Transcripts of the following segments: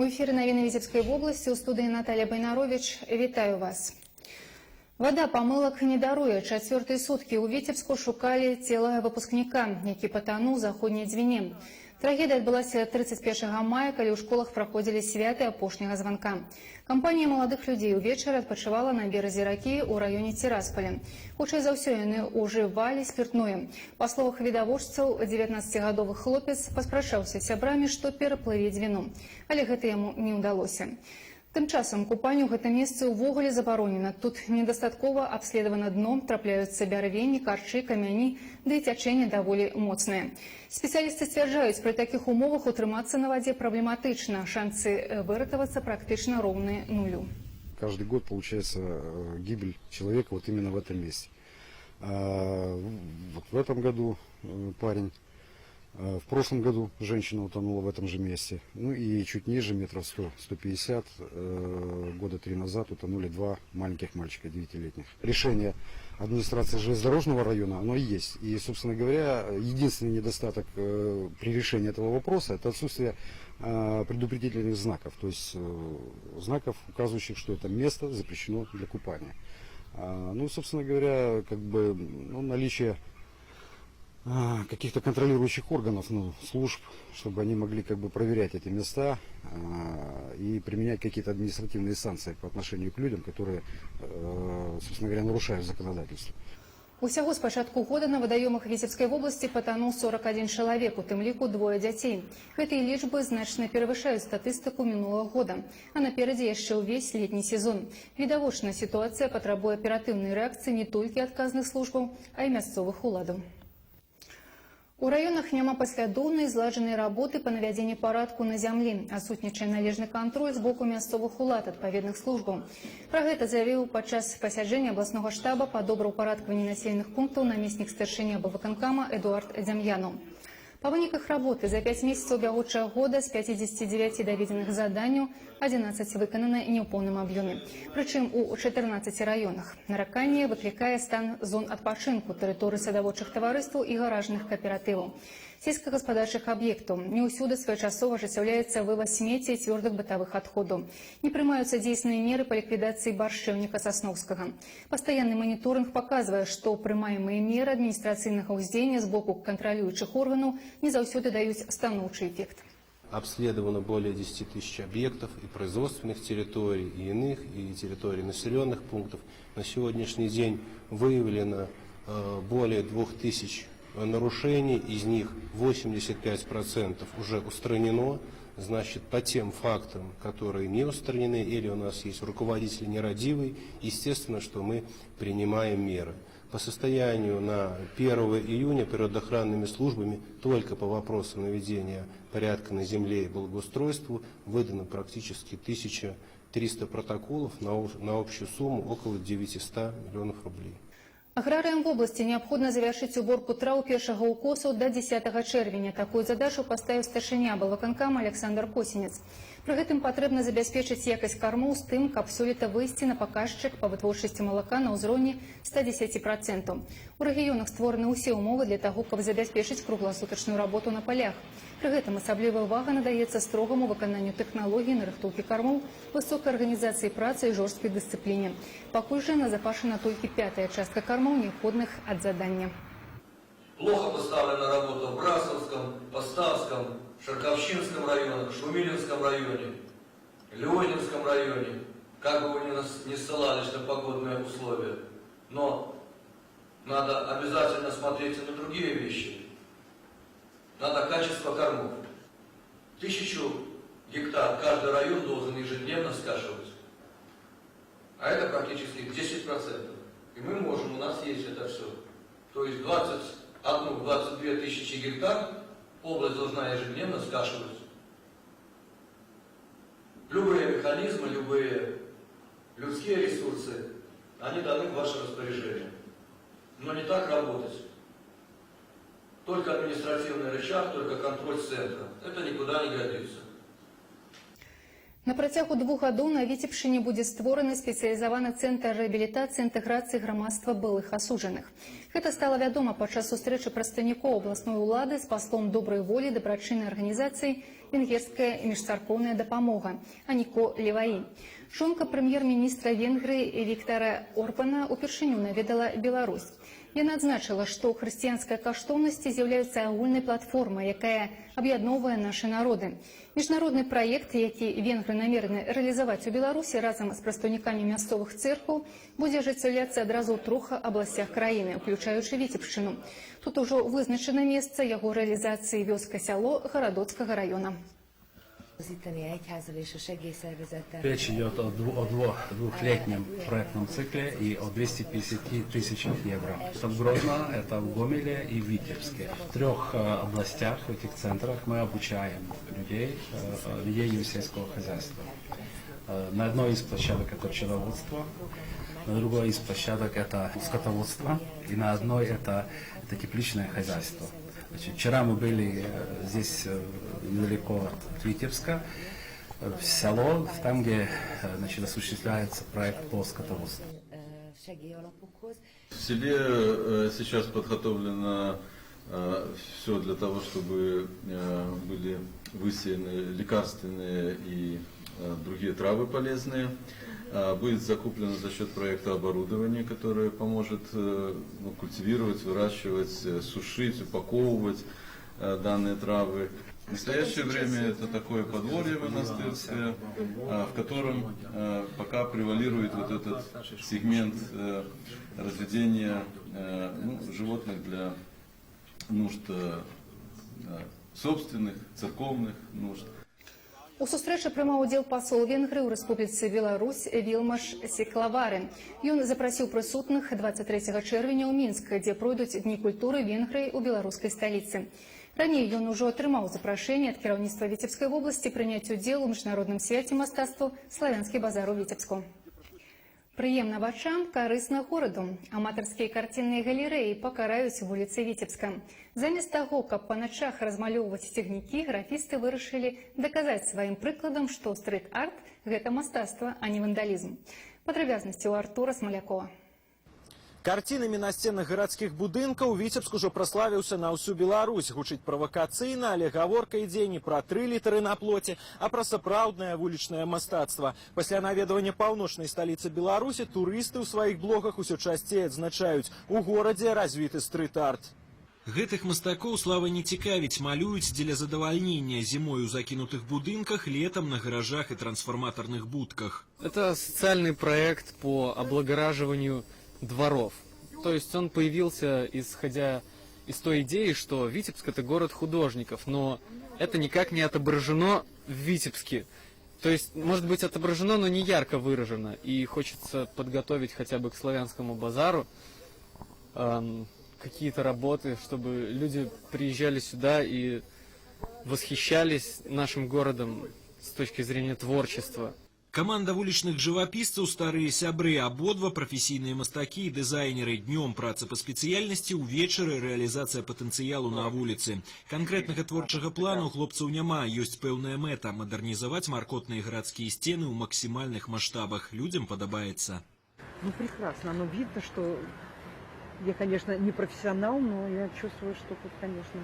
У эфіры навіны Віцебскай вобласці, у студыі Наталля Байнаровіч. Вітаю вас. Вада памылак не даруе. Чацвёртыя суткі ў Віцебску шукалі цела выпускніка, які патануў у Заходняй Дзвіне. Трагедыя адбылася 31 мая, калі ў школах праходзілі святы апошняга званка. Кампанія маладых людзей увечары адпачывала на беразе ракі ў раёне Цірасполя. Хутчэй за ўсё, яны ўжывалі спіртное. Па словах відавочцаў, 19-гадовы хлопец паспрачаўся з сябрамі, што пераплыве Дзвіну. Але гэта яму не ўдалося. Тым часам купанне ў гэтым месцы ўвогуле забаронена. Тут недастаткова абследавана дно, трапляюцца бярвенні, карчы, камяні, ды і цячэнне даволі моцнае. Спецыялісты сцвярджаюць, пры такіх умовах утрымацца на вадзе праблематычна. Шанцы выратавацца практычна роўныя нулю. Каждый год получается гибель человека вот именно в этом месте. Вот в этом году парень, в прошлом году женщина утонула в этом же месте. Ну и чуть ниже, метров 100-150, года три назад утонули два маленьких мальчика, 9-летних. Решение администрации железнодорожного района, оно есть. И, собственно говоря, единственный недостаток при решении этого вопроса – это отсутствие предупредительных знаков, то есть знаков, указывающих, что это место запрещено для купания. Ну, собственно говоря, как бы, ну, наличие каких-то контролирующих органов, ну, служб, чтобы они могли как бы проверять эти места и применять какие-то административные санкции по отношению к людям, которые, собственно говоря, нарушают законодательство. Усяго з пачатку года на вадаёмах Віцебскай вобласці патануў 41 чалавек, у тым ліку двое дзяцей. Гэтыя лічбы значна перавышаюць статыстыку мінулага года. А наперадзе яшчэ ўвесь летні сезон. Відавочна, сітуацыя патрабуе аператыўнай рэакцыі не толькі адказных службаў, а і мясцовых уладаў. У раёнах няма паслядоўнай, зладжанай работы па навядзенні парадку на зямлі. Адсутнічае належны кантроль з боку мясцовых улад, адпаведных службаў. Пра гэта заявіў падчас пасяджэння абласнога штаба па добраўпарадкаванні населеных пунктаў намеснік старшыні аблвыканкама Эдуард Дзям'янаў. Па выніках работы за 5 месяцаў бягучага года з 59 даведзеных заданняў 11 выканана не ў поўным аб'ёме. Прычым у 14 раёнах. Нараканне выклікае стан зон адпачынку, тэрыторый садаводчых таварыстваў і гаражных кааператываў, сельскагаспадарчых аб'ектаў. Не ўсюды своечасова ажыццяўляецца вываз смецця і цвёрдых бытавых адходаў. Не прымаюцца дзейсныя меры па ліквідацыі баршчэўніка сасноўскага. Пастаянны маніторынг паказвае, што прымаемыя меры адміністрацыйнага ўздзеяння з боку кантралюючых органаў не заўсёды даюць станоўчы эфект. Обследовано более 10 тысяч объектов и производственных территорий, и иных, и территорий населенных пунктов. На сегодняшний день выявлено более 2000 нарушений, из них 85% уже устранено. Значит, по тем фактам, которые не устранены, или у нас есть руководители нерадивый, естественно, что мы принимаем меры. По состоянию на 1 июня природоохранными службами только по вопросам наведения порядка на земле и благоустройству выдано практически 1300 протоколов на общую сумму около 900 миллионов рублей. Аграрыям вобласці неабходна завяршыць уборку траў першага укосу да 10 чэрвеня. Такую задачу паставіў старшыня аблвыканкама Аляксандр Косінец. Пры гэтым патрэбна забяспечыць якасць кармоў з тым, каб сёлета выйсці на паказчык па вытворчасці малака на ўзроўні 110%. У рэгіёнах створаны ўсе ўмовы для таго, каб забяспечыць кругласутачную работу на палях. Пры гэтым асаблівая ўвага надаецца строгаму выкананню тэхналогій нарыхтоўкі кармоў, высокай арганізацыі працы і жорсткай дысцыпліне. Пакуль жа назапашана толькі пятая частка кармоў, неабходных ад задання. Плохо поставлена работа в Брасовском, Поставском, Шерковщинском районах, Шумилинском районе, Леонинском районе. Как бы вы ни ссылались на погодные условия. Но надо обязательно смотреть и на другие вещи. Надо качество кормов. 1000 гектар каждый район должен ежедневно скашивать. А это практически 10%. И мы можем, у нас есть это все. То есть 21-22 тысячи гектар область должна ежедневно скашивать. Любые механизмы, любые людские ресурсы, они даны в ваше распоряжение. Но не так работать. Только административный рычаг, только контроль центра. Это никуда не годится. На працягу 2 гадоў на Віцебшчыне будзе створаны спецыялізаваны цэнтр рэабілітацыі, інтэграцыі грамадства былых асуджаных. Гэта стала вядома падчас сустрэчы прадстаўнікоў абласной улады з паслом добрай волі дабрачыннай арганізацыі Венгерская міжцаркоўная дапамога Аніко Леваі. Жонка прэм'ер-міністра Венгрыі Віктара Орбана упершыню наведала Беларусь. Яна адзначыла, што хрысціянскія каштоўнасці з'яўляюцца агульнай платформай, якая аб'ядноўвае нашы народы. Міжнародны праект, які венгры намерены рэалізаваць у Беларусі разам з прадстаўнікамі мясцовых цэркваў, будзе ажыццяўляцца адразу ў трох абласцях краіны, уключаючы Віцебшчыну. Тут ужо вызначана месца яго рэалізацыі: вёска Сяло Гарадоцкага раёна. Az itteni egyházzal és a segélyszervezettel. Речь идет о двухлетнем проектном цикле и о 250 тысячах евро. Это в Гродно, это в Гомеле и в Витебске. В трех областях, в этих центрах мы обучаем людей ведению сельского хозяйства. На одной из площадок это пчеловодство, на другой из площадок это скотоводство, и на одной это тепличное хозяйство. Значит, вчера мы были здесь, недалеко от Витебска, в село, там, где, значит, осуществляется проект по скотоводству. Segélyalapokhoz. В селе сейчас подготовлено все для того, чтобы были высеяны лекарственные и другие травы полезные. Будет закуплено за счет проекта оборудование, которое поможет, ну, культивировать, выращивать, сушить, упаковывать данные травы. В настоящее время это такое подворье монастырское, в котором пока превалирует вот этот сегмент разведения, ну, животных для нужд собственных, церковных нужд. У сустрэчы прымаў удзел пасол Венгрыі ў Рэспубліцы Беларусь Вілмаш Секлавары. Ён запрасіў прысутных 23 чэрвеня ў Мінск, дзе пройдуць Дні культуры Венгрыі ў беларускай сталіцы. Раней ён ужо атрымаў запрашэнне ад кіраўніцтва Віцебскай вобласці прыняць удзел у міжнародным свяце мастацтваў «Славянскі базар» у Віцебску. Прыемна вачам, карысна гораду. Аматарскія карцінныя галерэі пакараюць вуліцы Віцебска. Замест таго, каб па начах размалёўваць цягнікі, графісты вырашылі даказаць сваім прыкладам, што стрыт-арт — гэта мастацтва, а не вандалізм. Падрабязнасці ў Артура Смалякова. Карцінамі на сценах гарадскіх будынкаў Віцебск ужо праславіўся на ўсю Беларусь. Гучыць правакацыйна, але гаворка ідзе не пра тры літары на плоце, а пра сапраўднае вулічнае мастацтва. Пасля наведвання паўночнай сталіцы Беларусі турысты ў сваіх блогах усё часцей адзначаюць: у горадзе развіты стрыт-арт. Гэтых мастакоў слава не цікавіць, малююць дзеля задавальнення: зімой у закінутых будынках, летам на гаражах і трансфарматарных будках. Это социальный проект по облагораживанию дворов. То есть он появился, исходя из той идеи, что Витебск — это город художников, но это никак не отображено в Витебске. То есть, может быть, отображено, но не ярко выражено. И хочется подготовить хотя бы к Славянскому базару какие-то работы, чтобы люди приезжали сюда и восхищались нашим городом с точки зрения творчества. Каманда вулічных жывапісцаў — старыя сябры, абодва прафесійныя мастакі і дызайнеры. Днём праца па спецыяльнасці, увечары рэалізацыя патэнцыялу на вуліцы. Канкрэтнага творчага плану у хлопцаў няма, ёсць пэўная мэта — мадэрнізаваць маркотныя гарадскія сцены ў максімальных маштабах. Людзям падабаецца. Ну, прекрасно. Но видно, что я, конечно, не профессионал, но я чувствую, что тут, конечно,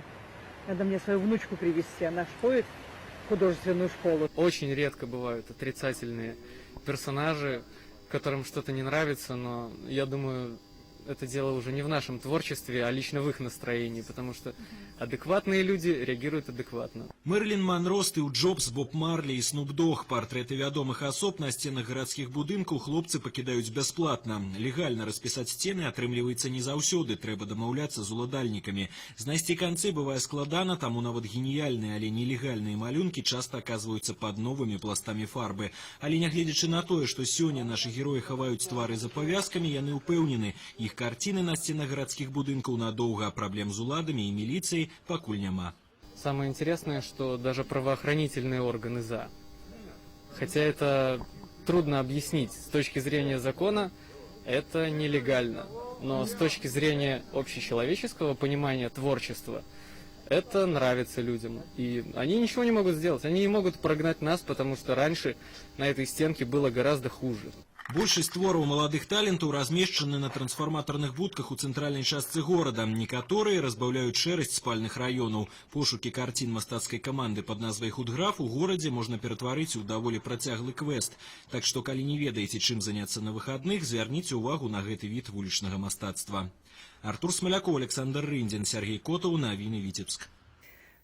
надо мне свою внучку привести. Она ж ходит в художественную школу. Очень редко бывают отрицательные персонажи, которым что-то не нравится, но я думаю, это дело уже не в нашем творчестве, а лично в их настроении, потому что адекватные люди реагируют адекватно. Мэрылін Манро, Стыў Джобс, Боб Марлі і Снуп Дог. Партрэты вядомых асоб на сценах гарадскіх будынкаў хлопцы пакідаюць бясплатна. Легальна распісаць сцены атрымліваецца не заўсёды, трэба дамаўляцца з уладальнікамі. Знайсці канцы бывае складана, таму нават геніяльныя, але нелегальныя малюнкі часта аказваюцца пад новымі пластамі фарбы. Але нягледзячы на тое, што сёння нашы героі хаваюць твары за павязкамі, яны ўпэўнены: іх карціны на сценах гарадскіх будынкаў надоўга, праблем з уладамі і міліцыяй пакуль няма. Самое интересное, что даже правоохранительные органы за. Хотя это трудно объяснить. С точки зрения закона это нелегально. Но с точки зрения общечеловеческого понимания творчества это нравится людям. И они ничего не могут сделать. Они не могут прогнать нас, потому что раньше на этой стенке было гораздо хуже. Большасць твораў маладых талентаў размешчаны на трансфарматарных будках у цэнтральнай частцы горада. Некаторыя разбаўляюць шэрасць спальных раёнаў. Пошукі карцін мастацкай каманды пад назвай «Худграф» у горадзе можна ператварыць у даволі працяглы квест. Так што, калі не ведаеце, чым заняцца на выхадных, звярніце ўвагу на гэты від вулічнага мастацтва. Артур Смалякоў, Аляксандр Рындзін, Сяргей Котаў, навіны, Віцебск.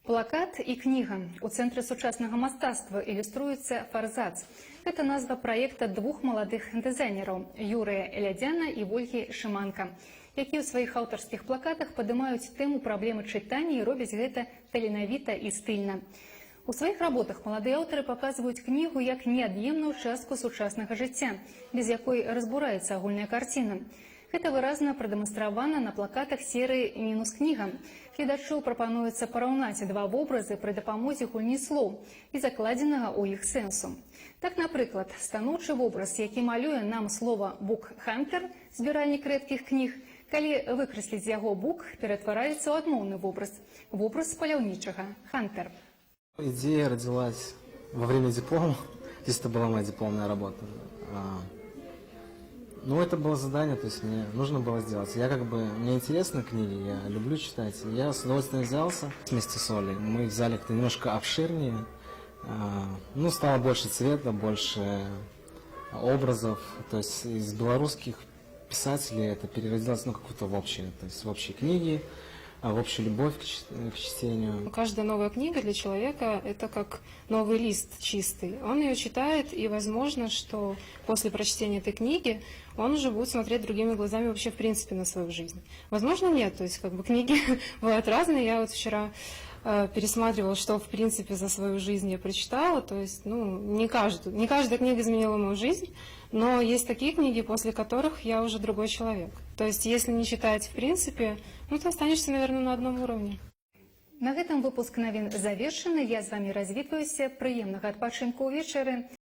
Плакат і кніга у цэнтры сучаснага мастацтва ілюструецца «Фарзац». Гэта назва праекта двух маладых дызайнераў — Юрыя Лядзяна і Вольгі Шыманка, якія ў сваіх аўтарскіх плакатах падымаюць тэму праблемы чытання і робяць гэта таленавіта і стыльна. У сваіх работах маладыя аўтары паказваюць кнігу як неад'емную частку сучаснага жыцця, без якой разбураецца агульная карціна. Гэта выразна прадэманстравана на плакатах серыі «Мінус кніга». Гледачу прапануецца параўнаць два вобразы пры дапамозе гульні слоў і закладзенага ў іх сэнсу. Так, напрыклад, станоўчы вобраз, які малюе нам слова «букхантер», збіральнік рэдкіх кніг, калі выкрасліць яго бук, ператвараецца ў адмоўны вобраз, вобраз паляўнічага «хантер». Идея родилась во время диплома. Здесь это была моя дипломная работа. Ну, это было задание, то есть мне нужно было сделать. Я как бы, мне интересны книги, я люблю читать. Я с удовольствием взялся вместе с Олей. Мы взяли как-то немножко обширнее. Ну, стало больше цвета, больше образов. То есть из белорусских писателей это переродилось, ну, какое-то в общее, то есть в общие книги, в общую любовь к чтению. Каждая новая книга для человека – это как новый лист чистый. Он ее читает, и возможно, что после прочтения этой книги он уже будет смотреть другими глазами вообще в принципе на свою жизнь. Возможно, нет. То есть как бы книги бывают разные. Я вот вчера пересматривала, что в принципе за свою жизнь я прочитала. То есть, ну, не каждая книга изменила мою жизнь, но есть такие книги, после которых я уже другой человек. То есть, если не читать в принципе, ну, ты останешься, наверное, на одном уровне. На гэтым выпуск навін завершаны. Я з вами развітваюся. Прыемнага адпачынку ўвечары.